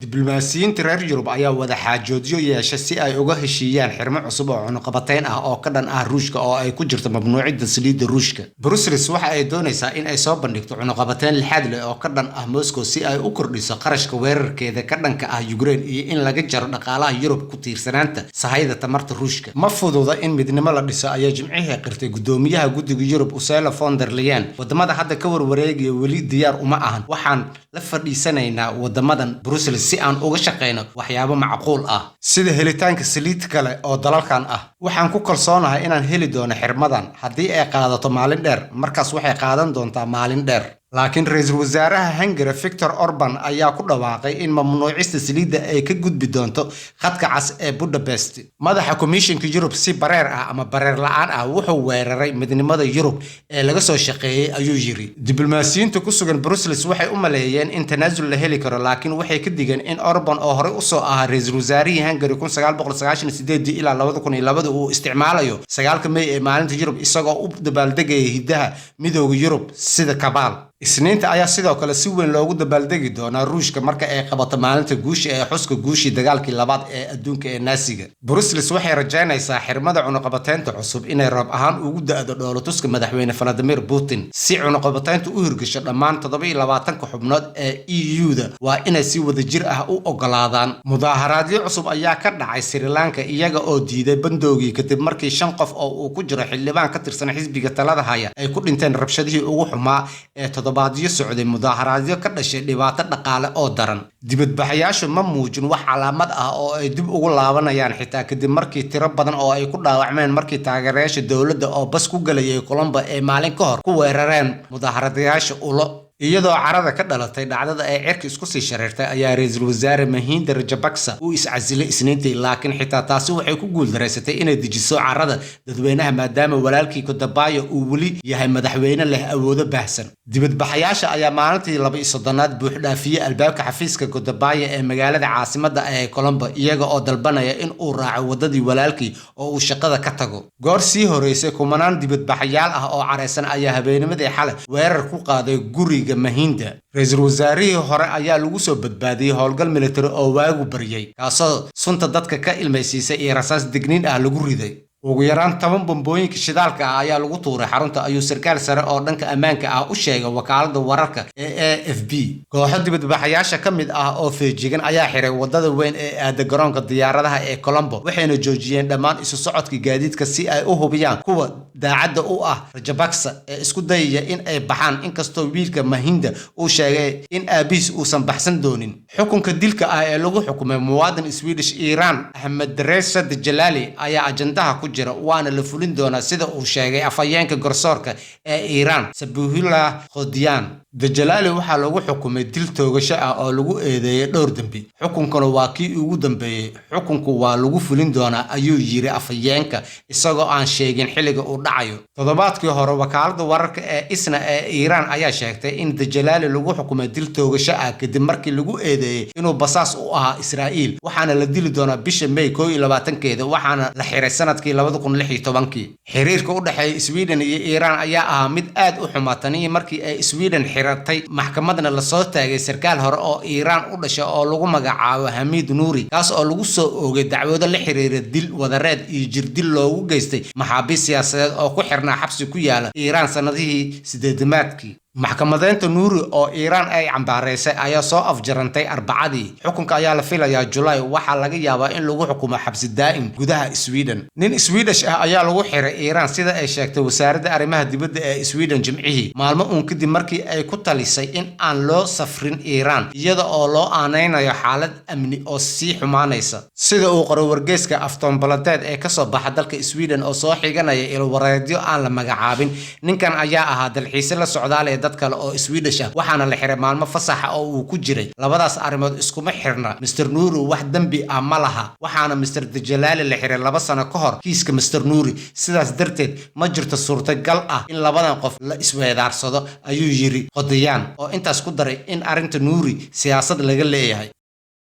Diblomaasiyiinta reer Yurub ayaa wada xaajoodyo yeeshay si ay uga heshiiyaan xirmo cusub oo cunaqabatayn ah oo ka dhan ah Ruushka, oo ay ku jirto mamnuucidda saliidda Ruushka. Brussels waxa ay doonaysaa in ay soo bandhigto cunaqabatayn lixaad leh oo ka dhan ah Moscow si ay u kordhiso qarashka weerarkeeda ka dhanka ah Ukraine iyo in laga jaro dhaqaalaha Yurub ku tiirsanaanta sahayda tamarta Ruushka. Ma fududa in midnimo la dhiso, ayaa Jimcihii qirtay gudoomiyaha guddiga Yurub, Ursula von der Leyen. Wadamada hadda ka warwareegaya weli diyaar uma ahan. Waxaan la fadhiisanaynaa wadamadan Brussels si aan uga shaqeyno waxyaabo macquul ah, sida helitaanka saliid kale oo dalalkan ah. Waxaan ku kalsoonahay inaan heli doono xirmadan. Haddii ay qaadato maalin dheer, markaas waxay qaadan doontaa maalin dheer. Laakiin ra'iisul wasaaraha Hungary, Viktor Orban, ayaa ku dhawaaqay in mamnuucista saliidda ay ka gudbi doonto khadka cas ee Budapest. Madaxa Komishanka Yurub si bareer ah ama bareer la'aan ah wuxuu weeraray midnimada Yurub ee laga soo shaqeeyay, ayuu yiri. Diblomaasiyiinta ku sugan Brussels waxay u maleeyeen in tanaasul la heli karo, laakiin waxay ka digeen in Orban, oo horey usoo ahaa ra'iisul wasaarihii Hungary 1998 ilaa 2002, uu isticmaalayo 9-ka May ee maalinta Yurub isagoo u dabaaldegaya hiddaha Midowga Yurub sida kabaal. Isniinta ayaa sidoo kale si weyn loogu dabaaldegi doonaa Ruushka marka ay qabato maalinta guusha ee xuska guushii dagaalkii labaad ee adduunka ee Naasiga. Brussels waxay rajaynaysaa xirmada cunaqabataynta cusub inay roob ahaan ugu da'do dhoolatuska madaxweyne Vladimir Putin. Si cunaqabatayntu u hirgasho, dhammaan 27-ka xubnood ee EU-da waa inay si wadajir ah u ogolaadaan. Mudaaharaadyo cusub ayaa ka dhacay Sri Lanka, iyaga oo diiday bandowgii, kadib markii shan qof oo uu ku jiro xildhibaan ka tirsan xisbiga talada haya ay ku dhinteen rabshadihii ugu xumaa ee toddobaadyo socday, mudaaharaadyo ka dhashay dhibaato dhaqaale oo daran. Dibadbaxayaashu ma muujin wax calaamad ah oo ay dib ugu laabanayaan, xitaa kadib markii tiro badan oo ay ku dhaawacmeen markii taageerayaasha dowladda oo bas ku galayay Colombo ay maalin ka hor ku weerareen mudaaharaadayaasha ulo. Iyadoo carada ka dhalatay dhacdada ay cirka isku sii shareertay, ayaa ra'iisul wasaare Mahinda Rajapaksa uu iscasilay Isniintii, laakiin xitaa taasi waxay ku guuldareysatay inay dejiso carada dadweynaha, maadaama walaalkii Gotabaya uu weli yahay madaxweyne leh awoodo baahsan. Dibadbaxayaasha ayaa maalintii 32aad buuxdhaafiyey albaabka xafiiska Gotabaya ee magaalada caasimadda ee Colombo, iyaga oo dalbanaya in uu raaco wadadii walaalkii oo uu shaqada ka tago. Goor sii horeysay, kumanaan dibadbaxayaal ah oo careysan ayaa habeennimadii xalay weerar ku qaaday guriga Mahinda. Ra'iisul wasaarihii hore ayaa lagu soo badbaadiyey howlgal militari oo waagu baryay, kaasoo sunta dadka ka ilmaysiisay iyo rasaas digniin ah lagu riday. Ugu yaraan 10 bambooyinka shidaalka ah ayaa lagu tuuray xarunta, ayuu sarkaal sare oo dhanka ammaanka ah u sheegay wakaalada wararka ee AFP. Kooxo dibadbaxayaasha ka mid ah oo feejigan ayaa xiray wadada weyn ee aada garoonka diyaaradaha ee Colombo, waxayna joojiyeen dhammaan isu socodka gaadiidka si ay u hubiyaan kuwa daacadda u ah Rajapaksa ee isku dayaya in ay baxaan, inkastoo wiilka Mahinda uu sheegay in aabihiis uusan baxsan doonin. Xukunka dilka ah ee lagu xukumay muwaadin Swedish Iran Ahmed Reza Jalali ayaa ajandaha ku jira, waana la fulin doonaa, sida uu sheegay afhayeenka garsoorka ee Iran, Sabuhullah Khodiyan. Djalali waxaa lagu xukumay dil toogasho ah oo lagu eedeeyay dhowr dembi. Xukunkuna waa kii ugu dambeeyey. Xukunku waa lagu fulin doonaa, ayuu yiri afhayeenka, isagoo aan sheegin xilliga uu dhacayo. Toddobaadkii hore, wakaalada wararka ee ISNA ee Iran ayaa sheegtay in Djalali lagu xukumay dil toogasho ah kadib markii lagu eedeeyay inuu basaas u ahaa Israa'iil, waxaana la dili doonaa bisha May 21-keeda, waxaana la xiray sanadkii 2016-kii. Xiriirka u dhexeeya Sweden iyo Iran ayaa ahaa mid aad u xumaa taniyo markii ay Sweden xiratay, maxkamadna lasoo taagay sarkaal hore oo Iran u dhashay oo lagu magacaabo Hamid Nuuri, kaas oo lagu soo oogay dacwado la xiriira dil wadareed iyo jirdil loogu geystay maxaabiis siyaasadeed oo ku xirnaa xabsi ku yaala Iran sanadihii sideedamaadkii. Maxkamadeynta Nuuri oo Iiraan ay cambaaraysay ayaa soo afjarantay Arbacadii. Xukunka ayaa la filayaa Julaay. Waxaa laga yaabaa in lagu xukumo xabsi daa'im gudaha Sweden. Nin Swedish ah ayaa lagu xiray Iiraan, sida ay sheegtay wasaaradda arrimaha dibadda ee Sweden Jimcihii, maalmo uun kadib markii ay ku talisay in aan loo safrin Iiraan, iyada oo loo aaneynayo xaalad amni oo sii xumaanaysa, sida uu qoray wargeyska Aftonbladet ee kasoo baxa dalka Sweden oo soo xiganaya ilwareedyo aan la magacaabin. Ninkan ayaa ahaa dalxiise la socdaal ee dad kale oo Swedish ah, waxaana la xiray maalmo fasaxa oo uu ku jiray. Labadaas arrimood iskuma xirna. Mr Nuuri wax dembi ah ma laha, waxaana Mr Djalali la xiray 2 sano ka hor kiiska Mr Nuuri. Sidaas darteed, ma jirto suurtagal ah in labadan qof la isweydaarsado, ayuu yiri Qodayaan, oo intaas ku daray in arrinta Nuuri siyaasad laga leeyahay.